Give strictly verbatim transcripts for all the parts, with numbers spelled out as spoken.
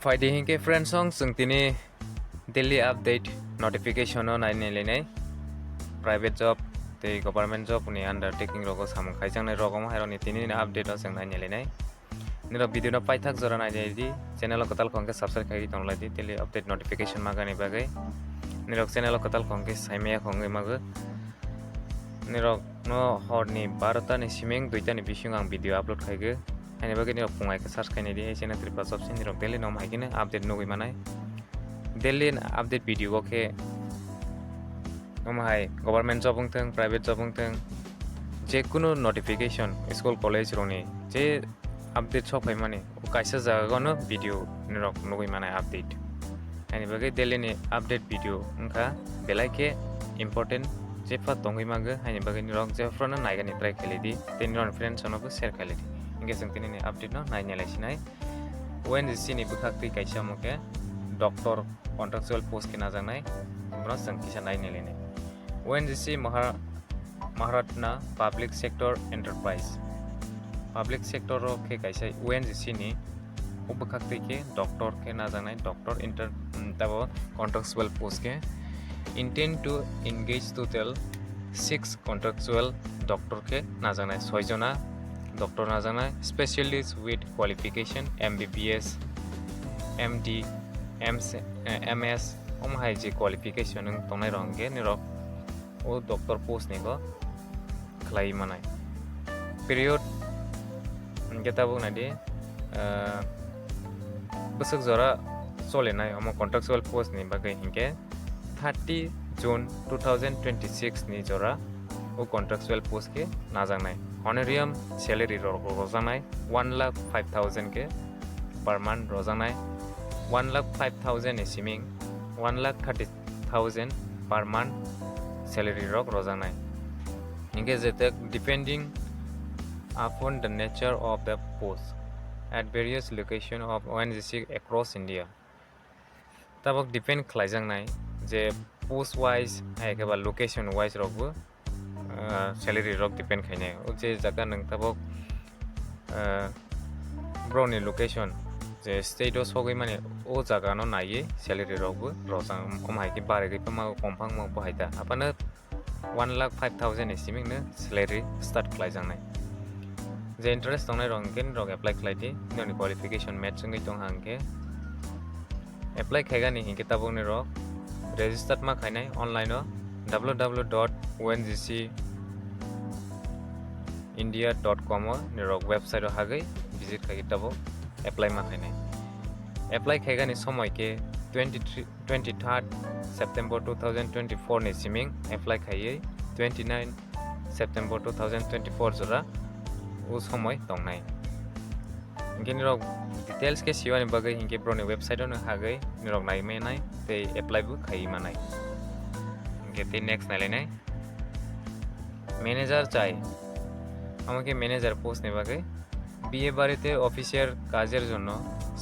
Phaidi hinkhe friends song, chwng tini daily update notification no nainai lainai. Private job tei government job ni undertaking rogo samung khaijaknai rogo haironi tini ni update no chwng nainai lainai. Nirok video no paithak jora nainai di, channel o kwtal khongkhe subscribe khai tong lai di, daily update notification magani bagwi. Nirok channel o kwtal khongkhe saimaya khongwi mago. Nirok no horni barota ni siming duita ni bising ang video upload khaigo. Haini bagwi nirok pungai khe search khainai di, hai channel Tripura Job sin nirok daily no hai khe update nugwi manai. Daily update video o khe omo hai government job wng thung, private job wng thung, je kunu notification school college rokni je update sok phaimani o kaisa jagano video nirok nugwi manai update. Haini bagwi daily ni update video wngkha belai khe important, jepha tongwi mago, haini bagwi nirok jephru no naigani try khailai di, tei nirok friends rokno bo share khailai di. Hinkhe chwng tini ni update no nainai lai sinai. O N G C ni bwkhak twi kaisa omo khe doctor contractual post khe najaknai, bono chwng kisa nainai lainai. O N G C Mahara-, Maharatna Public Sector Enterprise. Public sector o khe kaisa O N G C ni o bwkhak twi khe doctor khe najaknai, doctor inter-, mm, tabo contractual post khe intend to engage total six contractual doctor khe najaknai, soi jona doctor najaknai, specialist with qualification, M B B S, M D, M C, eh, M S, omo hai je qualification wng tongnai rok hwnkhe nirok o doctor post ni bo khlai manai. Period hwnkhe tabuk nai di, ah, bwswk jora cholinai omo contractual post ni bagwi hwnkhe thirty June two thousand twenty-six ni jora o contractual post khe najaknai. Honorarium salary rok rojaknai one lakh five thousand khe per month rojaknai, one lakh five thousand ni siming one lakh thirty thousand per month salary rok rojaknai. Hinkhe jetek depending upon the nature of the post at various location of O N G C across India. Tabok depend khlaijaknai je post wise hai khe ba location wise rokbo ah, salary rok depend khainai. O je jaga nwng tabok, ah, borokni location, je state o sogwi mani, o jaga no naiwi salary rok bo rojak, omo hai khe barigwi tongma, komphang ma bo hai ta. Aphano one lakh five thousand ni siming no salary start khlaijaknai. Je interest tongnai rok hwnkhe rok apply khlai di, nini qualification match wngwi tong ha hwnkhe. Apply khaigani hinkhe tabukni rok registered ma khainai online o, W W W dot O N G C India dot com o nirok website o hagwi visit khaigwi tabuk apply ma khainai. Apply khaigani somoi khe twenty-three, twenty-third September two thousand twenty-four ni siming apply khaiwi twenty-nine September two thousand twenty-four jora o somoi tongnai. Hinkhe nirok details khe siwani bagwi hinkhe borokni website o no hagwi nirok nai manai tei apply bo khaiwi manai. Hinkhe tei next nailainai manager chai, amo khe manager post ni bagwi বিয়ে বাড়িতে অফিসের কাজের জন্য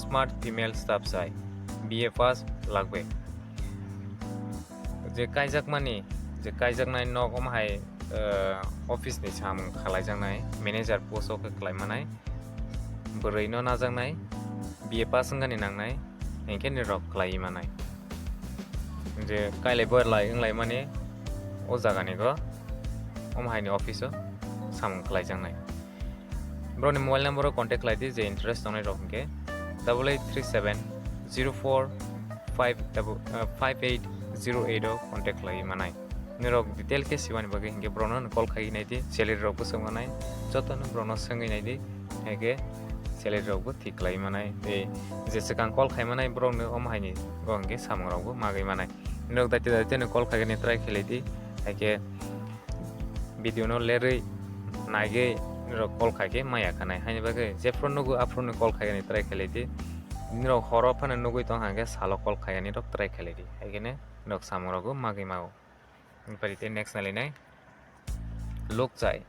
smart female staff চাই, BA pass লাগবে. Je kaijakmani, je kaijaknai nok omo hai, eh, office ni samung khalaijaknai manager post o khe khlaimanai, bwrwi no najaknai, B A pass wngani nangnai, hinkhe nirok khlaiwi manai. Je kailai boilai wnglaimani o jagani go omo haini office o samung khlaijaknai. Borokni mobile number o contact khlai di, je interest tongnai rok hinkhe double eight three seven zero four five double, uh, five eight zero eight o contact khlaiwi manai. Nirok detail khe siwani bagwi hinkhe borokno call khaiwi nai di, salary rok bwswk manai, jotono borokno swngwi nai di, hinkhe salary rok bo thik khlaiwi manai. Tei je swkang call khai manai borokno omo haini bo hinkhe samung rok bo magwi manai. Nirok daite daite no call khaigani try khlai di, hinkhe video no lerwi naigwi nirok call khaikhe maya khanai. Haini bagwi jephru nugo aphru no call khaigani try khlai di. Nirok horo phano nugwi tong hangkhe salo call khaigani rok try khlai di. Haikhe nirok samung rogo magwi mago. Bari tei next nailainai. Lokchai.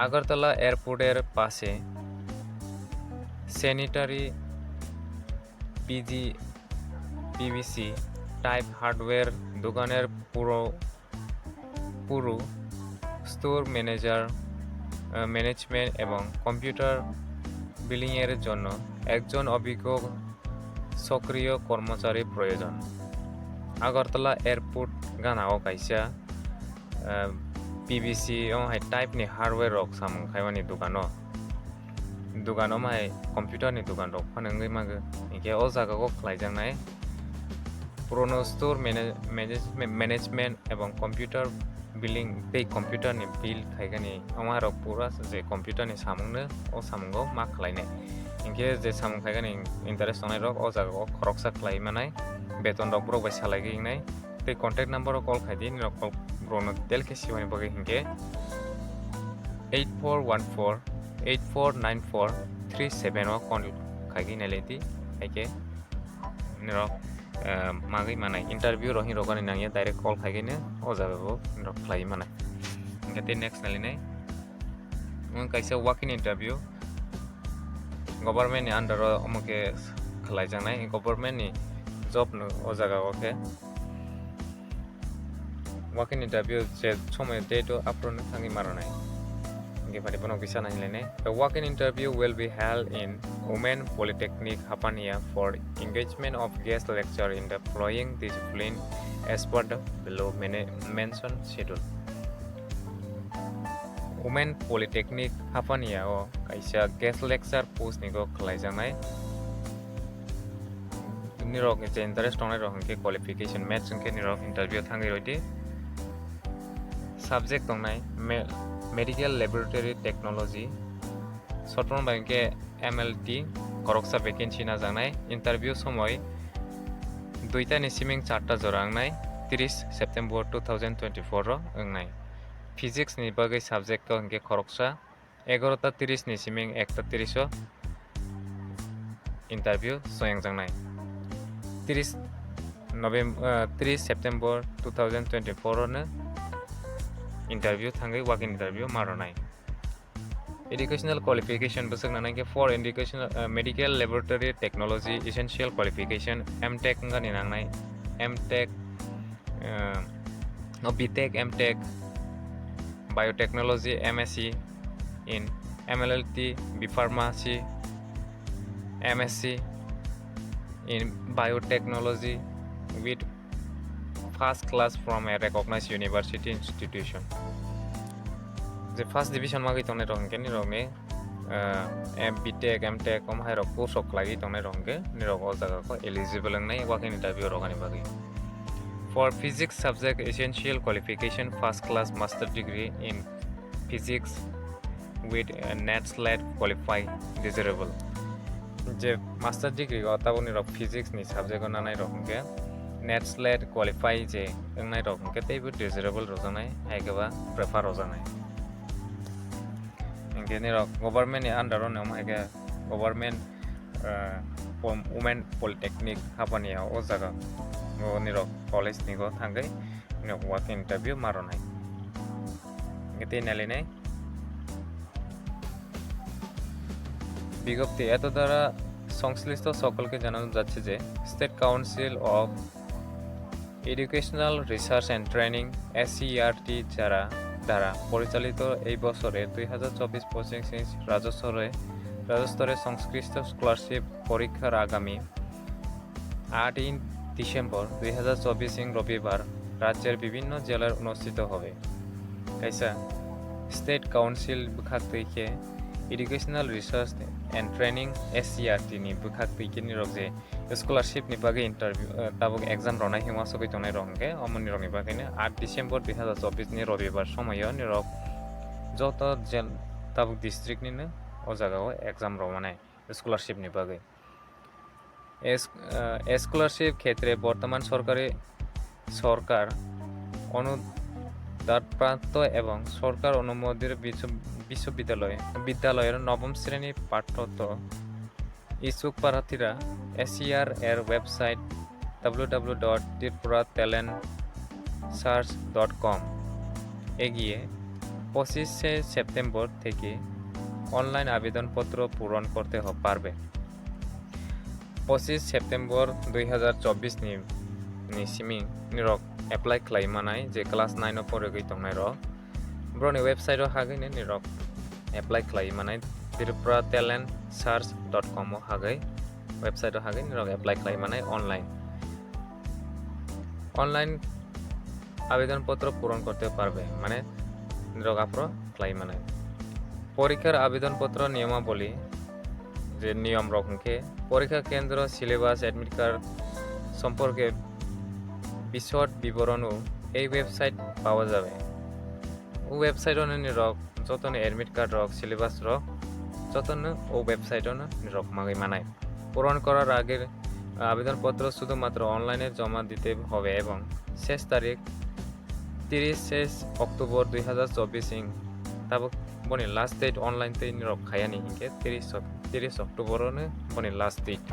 Agartala airport er pase sanitary P G, P V C type hardware dokaner পুরো, পুরো store manager, আহ, management এবং computer billing এর জন্য একজন অভিজ্ঞ Sokriyo kormochari proyojon. Agartala Airport gana o kaisa, eh, P V C o hai type ni hardware rok samung khaimani dogano. Dogano mai computer ni dogan rok phano wngwi mago. Hinkhe o jaga o khlaijaknai Prono Store Mana-, Manage-, Management ebong Computer Billing tei computer ni bill khaigani, omo hai rok pura je computer ni samung no o samungo ma khlainai. Hinkhe je samung khaigani interest tongnai rok o jaga o khoroksa khlai manai, beton rok borok bai salai wngnai. Tei contact number o call khai di, nini rok call, borok no detail khe sibani bagwi hinkhe eight four one four eight four nine four three seven o call khai di nai lai di, hai khe nini rok, eh, magwi manai. Interview rok hin rok ani nangya, direct call khai khe o jaga o nini rok khlai manai. Hinkhe tei next nai lai nai. Omo kaisa walk-in interview, government ni under o omo khe khlaijaknai, government ni job no o jaga o khe walk-in interview je somoi date o aphuru no thangwi ma rwnai. Hinkhe phai bono kisa nai lai nai. The walk-in interview will be held in Women Polytechnic Hapania for engagement of guest lecture in the following discipline as per the below mene-, mentioned schedule. Women Polytechnic Hapania o kaisa guest lecture post ni go khlaijaknai. Nirok je interest tongnai rok hinkhe qualification match hinkhe nirok interview thangwi rwdi. Subject tongnai me-, Medical Laboratory Technology, short form bai hinkhe M L T, khoroksa vacancy najaknai. Interview somoi duita ni siming charta jora wngnai, tris September two thousand twenty-four o wngnai. Physics ni bagwi subject o hinkhe khoroksa, egarota tris ni siming ekta tris o interview soyangjaknai. Tris November, ah, tris September two thousand twenty-four o no interview thangwi walk-in interview ma rwnai. Educational qualification bwswk nangnai khe for educational, ah, medical laboratory technology essential qualification, M Tech wngani nangnai, M Tech, ah, no, B Tech, M Tech, Biotechnology, M S C in M L L T, B Pharmacy, M S C in Biotechnology with first class from a recognized university institution. Je first division magwi tongnai rok hinkhe nirok ni, ah, M, B Tech, M Tech, omo hai rok course rok khlaiwi tongnai rok hinkhe nirok o jaga o eligible wngnai walk-in interview rok ani bagwi. For physics subject essential qualification first class master degree in physics with, uh, NET SLET qualify desirable. Je master degree o tabukni rok physics ni subject o nanai rok hinkhe NET SLET qualify je wngnai rok hinkhe teibo desirable rwjaknai, hai khe ba prefer rwjaknai. Hinkhe nirok government ni under o nw hai khe government, uh, pom-, Women Polytechnic Hapania o jaga o nirok college ni go thangwi nirok walk-in interview ma rwnai. Hinkhe tei nai lai nai. বিজ্ঞপ্তি, এতদ্বারা সংশ্লিষ্ট সকলকে জানানো যাচ্ছে যে State Council of Educational Research and Training, S C E R T, যারা দ্বারা পরিচালিত এই বছরের দুই হাজার চব্বিশ পঁচিশ রাজ্যস্তরে, রাজ্যস্তরে সংশ্লিষ্ট স্কলারশিপ পরীক্ষার আগামী আটই ডিসেম্বর দুই হাজার চব্বিশ ইং রবিবার রাজ্যের বিভিন্ন জেলায় অনুষ্ঠিত হবে। Kaisa State Council bwkhak twi khe Educational Research and Training, S C E R T ni bwkhak twi khe nirok je scholarship ni bagwi interview, eh, tabuk exam rwnai hwnwi uansugwi tongnai rok hinkhe omo nirok ni bagwi no aat December dui hazar chobbish ni robibar somoio nirok joto jel-, tabuk district ni no o jaga o exam rwmani scholarship ni bagwi. এস-, ah, scholarship ক্ষেত্রে বর্তমান সরকারি, সরকার অনুদানপ্রাপ্ত এবং সরকার অনুমোদিত বিশ্ব-, বিশ্ববিদ্যালয়, বিদ্যালয়ের নবম শ্রেণী পাঠরত ইচ্ছুক প্রার্থীরা এসসিইআর এর website W W W dot Tripura talent search dot com এ গিয়ে পঁচিশে সেপ্টেম্বর থেকে অনলাইন আবেদনপত্র পূরণ করতে হ-, পারবে। পঁচিশ সেপ্টেম্বর দুই হাজার চব্বিশ ni, ni simi nirok apply khlai manai je class nine o porigwi tongnai rok. Borokni website o hagwi no nirok apply khlai manai tripura talent search dot com o hagwi. website o hagwi nirok apply khlai manai online. Online আবেদনপত্র পূরণ করতে পারবে, মানে nirok aphro khlai manai. পরীক্ষার আবেদনপত্র নিয়মাবলী, যে নিয়ম rok hwnkhe পরীক্ষা কেন্দ্র, syllabus, admit card সম্পর্কে বিশদ বিবরণও এই website পাওয়া যাবে. O website o nirok jotono admit card rok, syllabus rok jotono o website o nirok magwi manai. পূরণ করার আগে আবেদনপত্র শুধুমাত্র অনলাইনে জমা দিতে হবে এবং শেষ তারিখ তিরিশ শেষ অক্টোবর দুই হাজার চব্বিশ ইং. Tabuk boni last date online tei nirok khayani hinkhe তিরিশ অক-, তিরিশ October no boni last date.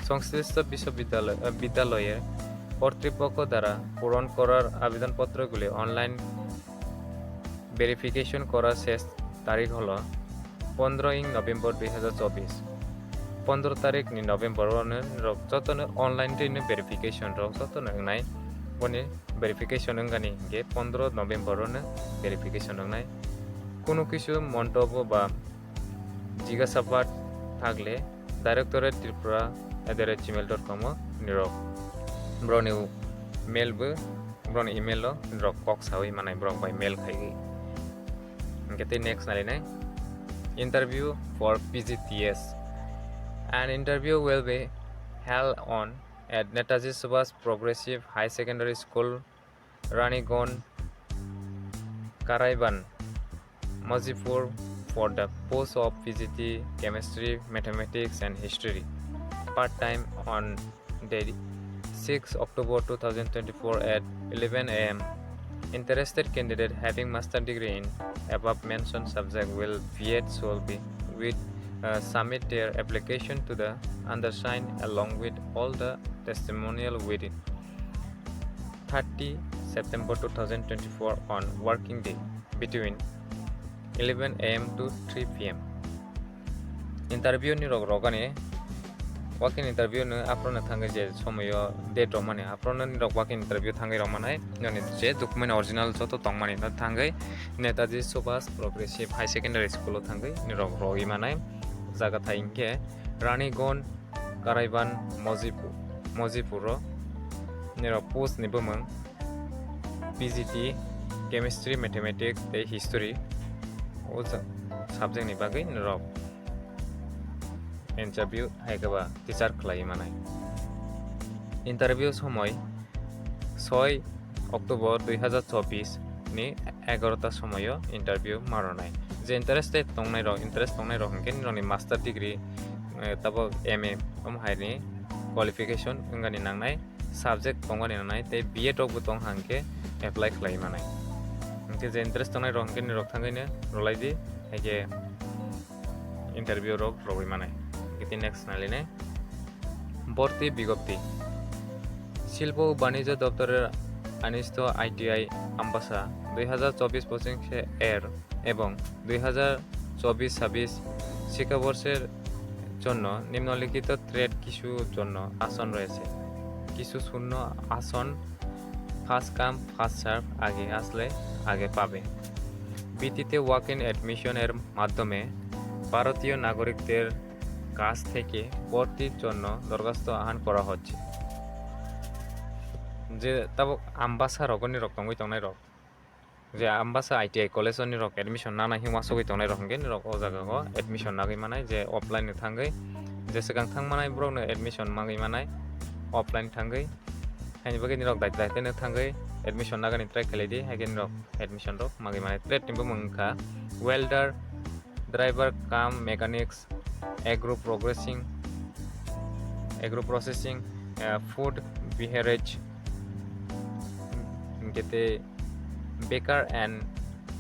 সংশ্লিষ্ট বিশ্ববিদ্যালয়, আহ, বিদ্যালয়ের কর্তৃপক্ষ দ্বারা পূরণ করার আবেদনপত্রগুলি অনলাইন ভেরিফিকেশন করার শেষ তারিখ হলো পনেরো ইং নভেম্বর দুই হাজার চব্বিশ. পনেরো তারিখ ni November o no nirok jotono online twi no verification rok jotono wngnai. Boni verification wngani hinkhe পনেরো November o no verification wngnai. কোনো কিছু মন্তব্য বা জিজ্ঞাসাবাদ থাকলে directorate tripura at the rate gmail dot com o nirok broni mail bo, broni email o nirok kok sawi manai borok bai mail khaiwi. Hinkhe tei next nalinai, interview for P G T S. An interview will be held on at Netaji Subhash Progressive High Secondary School, Raniganj, Karaiban, Mozipur for the post of P G T, Chemistry, Mathematics and History, part-time on date six October two thousand twenty-four at eleven A M. Interested candidate having master degree in above mentioned subject will visit solely with, uh, submit their application to the undersigned along with all the testimonial within thirty September two thousand twenty-four on working day between eleven A M to three P M. Interview nirok rogani, walk-in interview no aphro no thangwi je somoyo date romani, aphro no nirok walk-in interview thangwi romani, noni je document original joto tongmani no thangwi Netaji Subhash Progressive High Secondary School o thangwi nirok rogwi manai. Jaga thai hinkhe Raniganj, Karaiban, Mozipu-, Mozipur o nirok post ni bumung P G T, Chemistry, Mathematics tei History o ja-, subject ni bagwi norok interview hai khe ba teacher khlaiwi manai. Interview somoi soi October dui hazar chobbish ni egarota somoio interview ma rwnai. Je interested tongnai rok, interest tongnai rok hinkhe nirokni master degree, eh, tabok M A omo hai ni qualification wngani nangnai, subject tongmani nangnai tei B Ed rokbo tong hang khe apply khlai manai. Hinkhe je interest tongnai rok hinkhe nirok thangwi no rwlai di, hai khe interview rok rwui manai. Hinkhe tei next nai line. ভর্তি বিজ্ঞপ্তি। শিল্প ও বাণিজ্য দপ্তরের আনিস্থ আইটিআই আমবাসা দুই হাজার চব্বিশ পঁচিশ এর এবং দুই হাজার চব্বিশ ছাব্বিশ শিক্ষাবর্ষের জন্য নিম্নলিখিত ট্রেড কিছু জন্য আসন রয়েছে। কিছু শূন্য আসন, first come first serve, আগে আসলে আগে পাবে। ভিত্তিতে ওয়াক ইন অ্যাডমিশনের মাধ্যমে ভারতীয় নাগরিকদের কাছ থেকে ভর্তির জন্য দরখাস্ত আহ্বান করা হচ্ছে। Je tabok ambasa rok, nirok tongwi tongnai rok, je ambasa I T I college o nirok admission nana himma sogwi tongnai rok hinkhe nirok o jaga o admission nagwi manai, je offline ni thangwi, je swkang thang manai borok no admission magwi manai offline thangwi. Haini bagwi nirok daita daita no thangwi admission nagani try khlai di, hai khe nirok admission rok magwi manai. Trade ni bumung wngkha welder, driver cum mechanics, agro progressing, agro processing, eh, food beverage, hinkhe tei baker and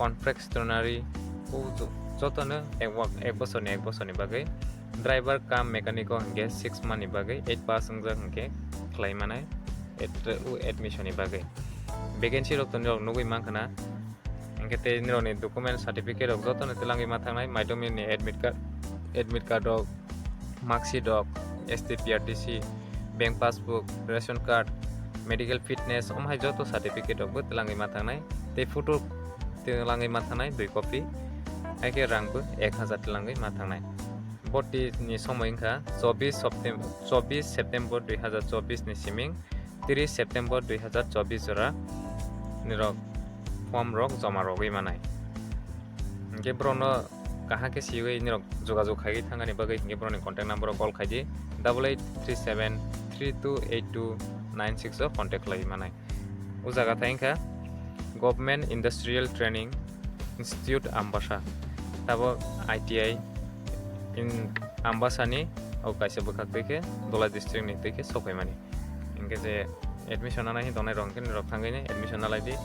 confectionery, o jo-, jotono ek wa-, ek bosorni, ek bosorni bagwi. Driver cum mechanic o hinkhe six month ni bagwi, eight pass wngjak hinkhe khlai manai, ad-, o admission ni bagwi. Vacancy rok to nirok nugwi mankha na. Hinkhe tei nirokni document certificate rok jotono twlangwi ma thangnai, madhyamik ni admit card, admit card rok, mark sheet rok, S T P R T C, bank passbook, ration card, medical fitness, omo hai joto certificate rok bo twlangwi ma thangnai. Tei photo twlangwi ma thangnai dui copy, hai khe rang bo ek hazar twlangwi ma thangnai. Bhorti ni somoi wngkha chobbish Septem-, chobbish September dui hazar chobbish ni siming tris September dui hazar chobbish jora nirok form rok joma rogwi manai. Hinkhe borokno kaham khe siwi nirok jogajog khaiwi thangani bagwi hinkhe borokni contact number o call khaidi, double eight three seven three two eight two nine six o contact khlaiwi manai. O jaga thai wngkha Government Industrial Training Institute Ambasa, tabok I T I in Ambasa ni o kaisa bwkhak twi khe Dholai district ni twi khe sokphaimani. Hinkhe je admission nana hin tongnai rok hinkhe nirok thangwi admission nalai di.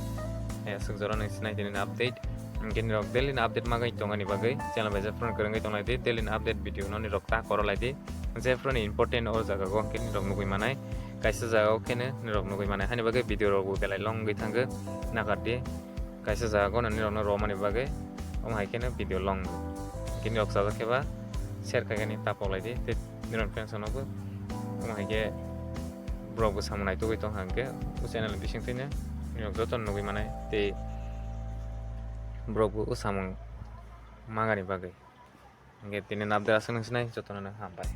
Eh, aswk jora nung sinai tini update. Hinkhe nirok daily ni update magwi tongani bagwi channel bai jephru kwrwngwi tonglai di, daily ni update video no nirok ta koro lai di. Jephru ni important o jaga o hinkhe nirok nugwi manai. Kaisa jaga o kheno nirok nugwi manai. Hani bagwi video rok bo belai long wngwi thangwi nakardi. Kaisa jaga o nirok no romani bagwi omo hai kheno video long. Hinkhe nirok chajak khe ba share khaikhe ni ta pok lai di. Tei nirok friends rok no bo omo hai khe borok bo samung naitugwi tongkha hinkhe o channel bising twino nirok joto nugwi manai tei borok bo o samung mangani bagwi. Hinkhe tini update aswk nung sinai jotono no hambai.